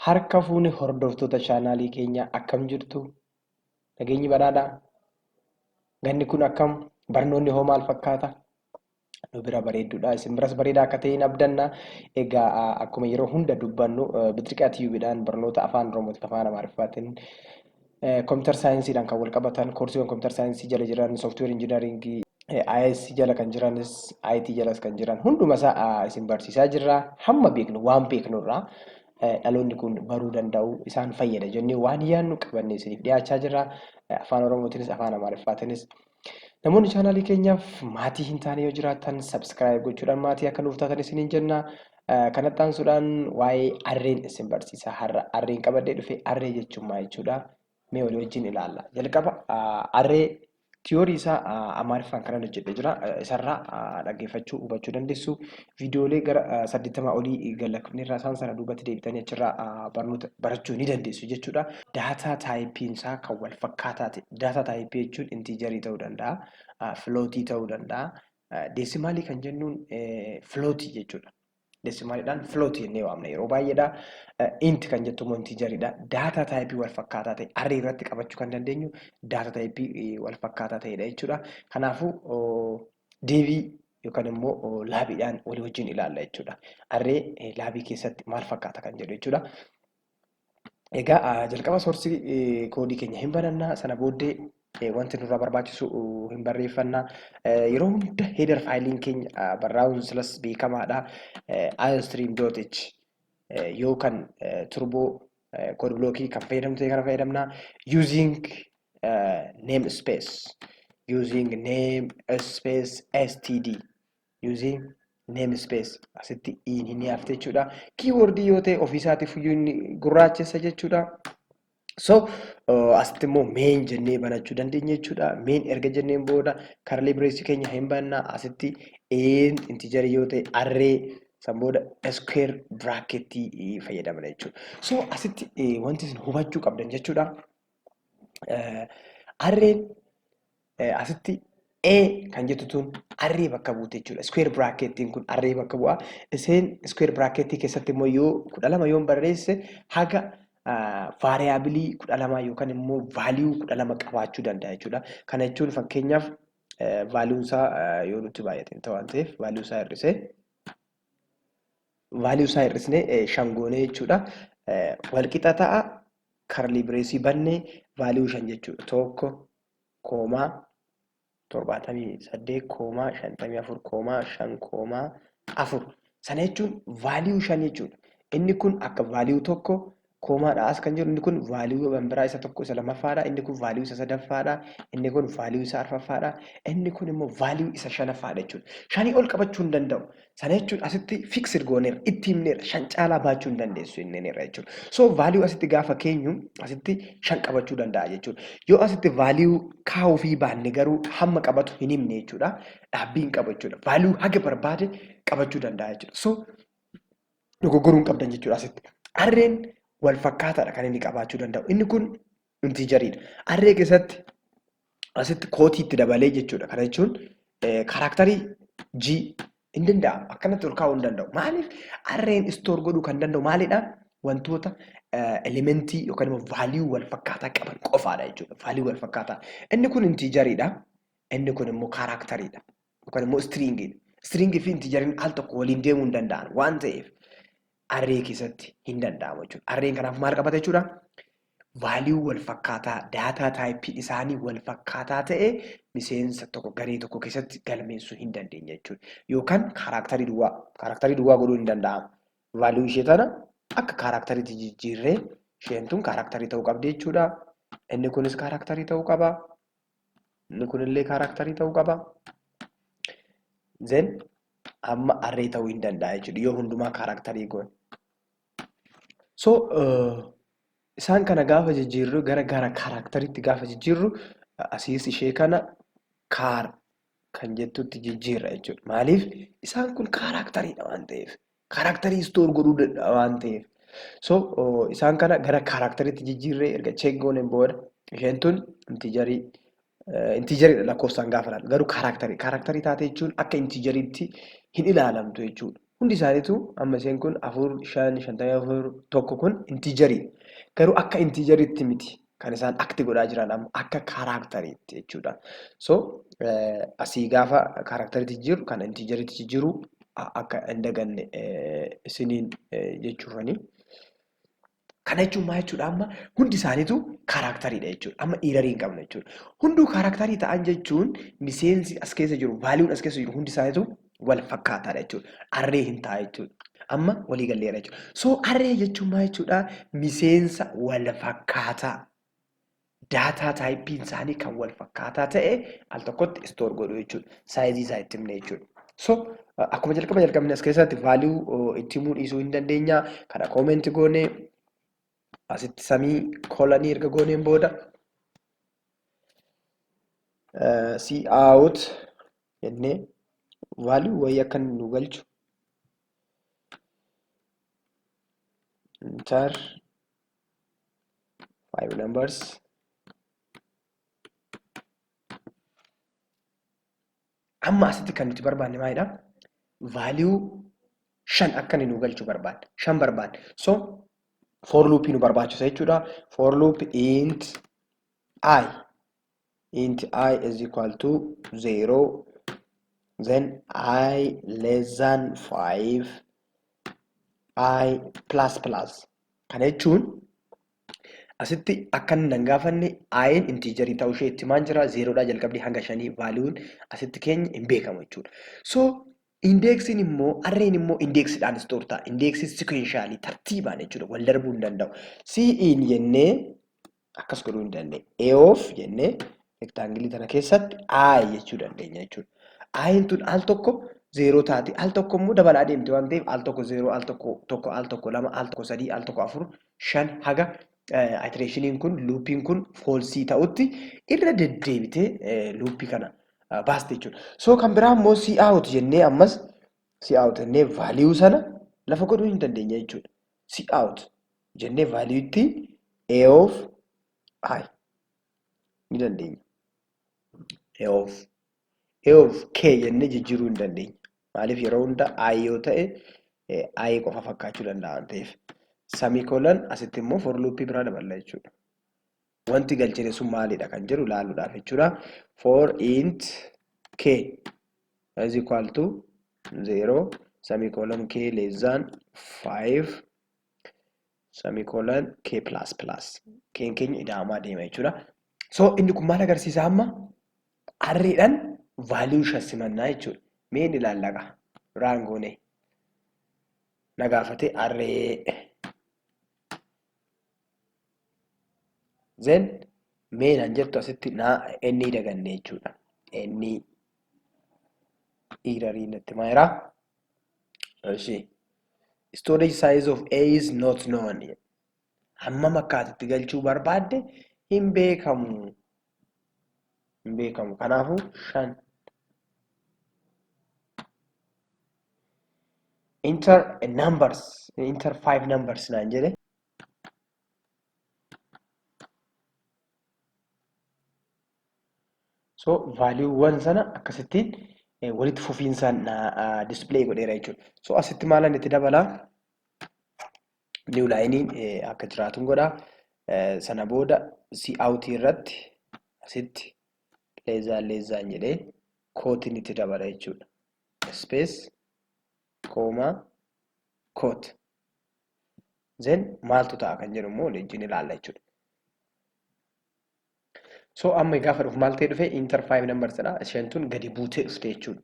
Harka fuune hordoftoota chaanaalii keenyaa, akkam jirtu? Nageenyi badhaadhaa? Ganni kun akkam? Barnoonni hoo maal fakkaata? Nu bira bareedduudha. Isin biras bareedaa akka ta'e hin abdanna. Egaa akkuma yeroo hunda dubbannu, Bitriqaa Tiyuubiidhaan barnoota Afaan Oromootiin, Afaan Amaariffaatiin, computer scienceiidhaan kan wal qabatan, koorsiiwwan computer science jala jiran, software engineering, IS jala kan jiranis, IT jalas kan jiran hunduma isaa isin barsiisaa jirra. Hamma beeknu, waan beeknurraa dhaloonni kun baruu danda'u, isaan fayyada jennee waan yaadnu qabannee isiniif dhiyaachaa jirra. Afaan Oromootiinis Afaan Amaariffaatiinis. Namoonni chaanaalii keenyaaf maatii hin taane yoo jiraatan, subscribe gochuudhaan maatii akka nuuf taatan isiniin jenna. Kanatti aansuudhaan waa'ee arrayn isin barsiisa. Har'a arrayn qabadhee dhufe. Array jechuun maal jechuudha? Mee walii wajjin ilaalla. Jalqaba array theory isaa Amaariffaan kanan hojjedhe jira. Isarraa dhaggeeffachuu, hubachuu dandeessu. Viidiyoolee gara 80 olii gallakfneerraa, isaan sana duubatti deebitanii achirraa barnoota barachuu ni dandeessu jechuudha. Data typeiin isaa kan wal fakkaataa ta'e. Data type jechuun integer ta'uu danda'a, float ta'uu danda'a. Decimal kan jennuun float jechuudha. Decimaliidhaan float jennee waamna yeroo baay'eedha. Int kan jettu immoo integeriidha. Data type wal fakkaataa ta'e array irratti qabachuu kan dandeenyu data type wal fakkaataa ta'edha jechuudha. Kanaafuu deebii yookaan immoo labiidhaan walii wajjin ilaalla jechuudha. Array lab keessatti maal fakkaata kan jedhu jechuudha. Egaa jalqaba source code keenya hin banannaa, sana booddee wanti nurraa barbaachisu hin barreeffannaa. Yeroo hunda header fileiin keenya barraa'uun silas beekamaadha. iostream.h yoo kan Turbo Code Block kan fayyadamtu ta'e kana fayyadamna. Using namespace, using namespace std, using namespace asitti in hin hafte jechuudha. Keyword yoo ta'e ofiisaatiif iyyuu inni gurraachessa jechuudha. So asitti immoo main jennee banachuu dandeenya jechuudha. Main erga jenneen booda curly brace keenya hin banna. Asitti integer yoo ta'e array, san booda square bracket fayyadamna jechuudha. So asitti wanti isin hubachuu qabdan jechuudha. Arrayn asitti A kan jettu tun array bakka buute jechuudha. Square bracketiin kun array bakka bu'a. Isheen square bracketii keessatti immoo yoo 12 yoon barreesse, haga variable 12 yookaan immoo value 12 qabaachuu danda'a jechuudha. Kana jechuun fakkeenyaaf valueun isaa yoo nutti baay'ate ta'u waan ta'eef, value isaa hir'isnee 5 goonee jechuudha. Walqixa ta'a, curly brace bannee value 5 jechuudha. 1 comma 78 comma 54 comma 5 comma 4. Sana jechuun value 5 jechuudha. Inni kun akka value 1 commaadha as kan jiru, inni kun value biraa isa 1, isa lammaffaadha. Inni kun value isa sadaffaadha. Inni kun value isa arfaffaadha. Inni kun immoo value isa shanaffaadha jechuudha. Shanii ol qabachuu hin danda'u. Sana jechuun asitti fixed gooneerra, itti himneerra, 5 caalaa baachuu hin dandeessu inneerra jechuudha. So value asitti gaafa keenyu asitti 5 qabachuu danda'a jechuudha. Yoo asitti value kaa'uu fi baanne garuu hamma qabatu hin himne jechuudha. Dhaabbii hin qabu jechuudha. Value haga barbaade qabachuu danda'a jechuudha. So dogoggoruu hin qabdan jechuudha asitti. Arrayn wal fakkaataadha kan inni qabaachuu danda'u. Inni kun integeriidha. Array keessatti asitti quote itti dabalee jechuudha. Kana jechuun character G hin danda'amu. Akkanatti ol kaa'uu hin danda'u. Maaliif? Arrayn store godhuu kan danda'u maalidha? Wantoota element yookaan immoo value wal fakkaataa qaban qofaadha jechuudha. Value wal fakkaataa. Inni kun integeriidha. Inni kun immoo characteriidha. Yookaan immoo stringiidha. String fi integeriin al tokko waliin deemuu hin danda'an waan ta'eef, array keessatti hin danda'amu jechuudha. Arrayn kanaaf maal qabata jechuudha? Value wal fakkaataa, data type isaanii wal fakkaataa ta'e miseensa tokko garee tokko keessatti galmeessuu hin dandeenya jechuudha. Yookaan character duwwaa godhuu hin danda'amu. Value ishee tana akka characteriitti jijjiirree, isheen tun character ta'uu qabdi jechuudha. Inni kunis character ta'uu qaba. Inni kunillee character ta'uu qaba. Then amma array ta'uu hin danda'a jechuudha yoo hundumaa character goone. So isaan kana gaafa jijjiirru, gara characteriitti gaafa jijjiirru, asiis ishee kana char kan jettutti jijjiirra jechuudha. Maaliif? Isaan kun characteriidha waan ta'eef. Character store godhuu danda'a waan ta'eef. So isaan kana gara characteriitti jijjiirree erga check gooneen booda, isheen tun integeriidha lakkoofsaan gaafa ilaallu. Garuu character taate jechuun akka integeriitti hin ilaalamtu jechuudha. Hundi isaaniitu amma isheen kun 4, 5, 54, 1 kun integerii. Garuu akka integeriitti miti kan isaan akti godhaa jiran amma akka characteriitti jechuudha. So asii gaafa characteriitti jijjiirru kan integeriitti jijjiiruu akka hin daganne isiniin jechuufani. Kana jechuun maal jechuudha amma hundi isaaniitu kaaraktariidha jechuudha. Amma iirarii hin qabnu jechuudha. Hunduu kaaraaktarii ta'an jechuun miseensi as keessa jiru, vaaliyuun as keessa jiru hundi isaaniitu wal fakkaataadha jechuudha. Arree hin ta'a jechuudha. Amma walii galleera jechuudha. So arree jechuun maal jechuudha? Miseensa wal fakkaataa. Daataa taayippiin isaanii kan wal fakkaataa ta'e al tokkotti istoor godhu jechuudha. Saayizii isaa itti himne jechuudha. So akkuma jalqaba jalqabne as keessatti vaaliyuu itti himuu dhiisuu hin dandeenya. Kana koomenti goone asitti samii kolanii erga gooneen booda see out jennee vaaliyuu wayii akka inni nu galchu enter five numbers amma asitti kan nuti barbaanne maalidha? Value 5 akka inni nu galchu barbaanne. 5 barbaanne. So for loop nu barbaachisa jechuudha. For loop int i int i is equal to 0 then i less than 5 i plus plus. Kana jechuun asitti akka inni nan gaafanne i'n intiijarii ta'uu ishee itti himaan jira. Zeeroodhaa jalqabdee hanga shanii vaaliyuun asitti keenya hin beekamu jechuudha. So indeeksiin immoo arreen immoo indeeksiidhaan istoor ta'a. Indeeksii sikweenshaalii tartiibaan jechuudha. Wal darbuu hin danda'u. Cin jennee akkas godhuu hin dandeenye. A of jennee rektaangilii tana keessatti i jechuu dandeenya jechuudha. I'n tun al tokko zeeroo taati. Al tokko immoo dabalaa deemti waan ta'eef al tokko zeeroo, al tokko tokko, al tokko lama, al tokko sadii, al tokko afur, shan haga itereeshiniin kun luupiin kun foolsii ta'utti irra deddeebitee luupii kana baaste jechuudha. So kan biraa immoo C out jennee ammas C out jennee vaaliyuu sana lafa godhuu hin dandeenya jechuudha. C out jennee vaaliyuutti A of I ni dandeenya. A of A of K jennee jijjiiruu hin dandeenya. Maaliif yeroo hunda I yoo ta'e I qofa fakkaachuu danda'a waan ta'eef. Semicolon asitti immoo for loop biraa daballa jechuudha. Wanti galchine sun maalidha kan jedhu ilaaluudhaaf jechuudha. For int k is equal to 0 semicolon k less than 5 semicolon k plus plus. K'n keenya ida'amaa deema jechuudha. So inni kun maal agarsiisa amma? Arreedhaan value shan simannaa jechuudha. Mee inni ilaallaqa. Raangoonee. Na gaafate arree. Then mee naan jettu asitti naa inni daganne jechuudha. Inni dhiirarii natti maayira. Ishi. Storage size of A is not known. Hammam akka ati itti galchuu barbaadde hin beekamu. Hin beekamu. Kanaafuu shan. Enter a numbers. Enter five numbers naan jedhe. So valuewwan sana akkasittiin walitti fufiinsaan display godheera jechuudha. So asitti maalan itti dabalaa? New line akka jiraatu godha. Sana booda cout irratti asitti leezaan leezaan jedhee kootiin itti dabala jechuudha. Space comma quote. Then maaltu ta'a kan jedhu immoo waliin ilaalla jechuudha. So amma gaafa dhufu maal ta'e dhufe enter five numbers dha. Isheen tun gadi buutee dhufte jechuudha.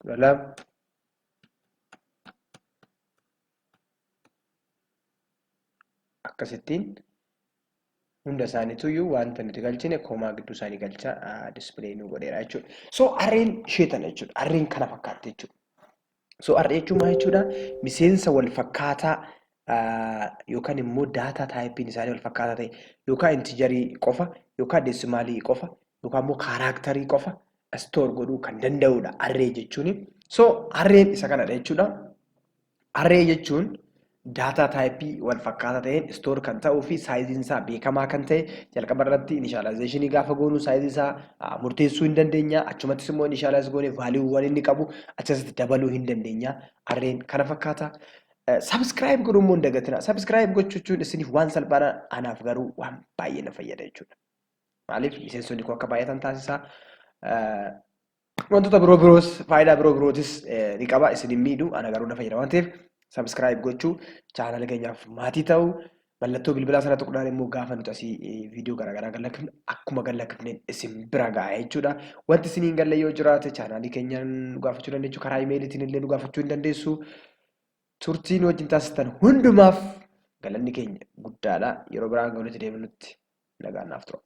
12 akkasittiin hunda isaaniituyyuu wanta nuti galchine koomaa gidduu isaanii galcha display nu godheera jechuudha. So arreen ishee tana jechuudha. Arreen kana fakkaatti jechuudha. So arree jechuun maal jechuudha? Miseensa wal fakkaataa yookaan immoo daataa taayippiin isaanii wal fakkaataa ta'e yookaan intijarii qofa yookaan deesimaalii qofa yookaan immoo kaaraaktarii qofa store godhuu kan danda'udha arree jechuun. So arreen isa kanadha jechuudha. Arree jechuun Data type wal fakkaataa ta'een store kan ta'uu fi sizeiin isaa beekamaa kan ta'e, jalqaba irratti initialization gaafa goonu sizeii isaa murteessuu hin dandeenya. Achumattis immoo initialize goone valuewwan inni qabu achirratti dabaluu hin dandeenya. Arrayn kana fakkaata. Subscribe godhuu immoo hin dagatina. Subscribe gochuu jechuun isiniif waan salphaadha. Anaaf garuu waan baay'ee na fayyada jechuudha. Maaliif? Miseensonni koo akka baay'atan taasisa. Wantoota biroo biroos, faayidaa biroo birootis ni qaba. Isin hin miidhu, ana garuu na fayyada waan ta'eef subscribe gochuu, chaanala keenyaaf maatii ta'uu, mallattoo bilbilaa sana tuquudhaan immoo gaafa nuti asii viidiyoo garaagaraa gad akkuma gad lakkifneen isin bira ga'a jechuudha. Wanti isin hin galle yoo jiraate chaanaalii keenyaan nu gaafachuu dandeessu, karaa imeeliitiin illee nu gaafachuu hin dandeessu. Turtiin wajjin taasistan hundumaaf galanni keenya guddaadha. Yeroo biraan hanga walitti deebinutti nagaan naaf tura.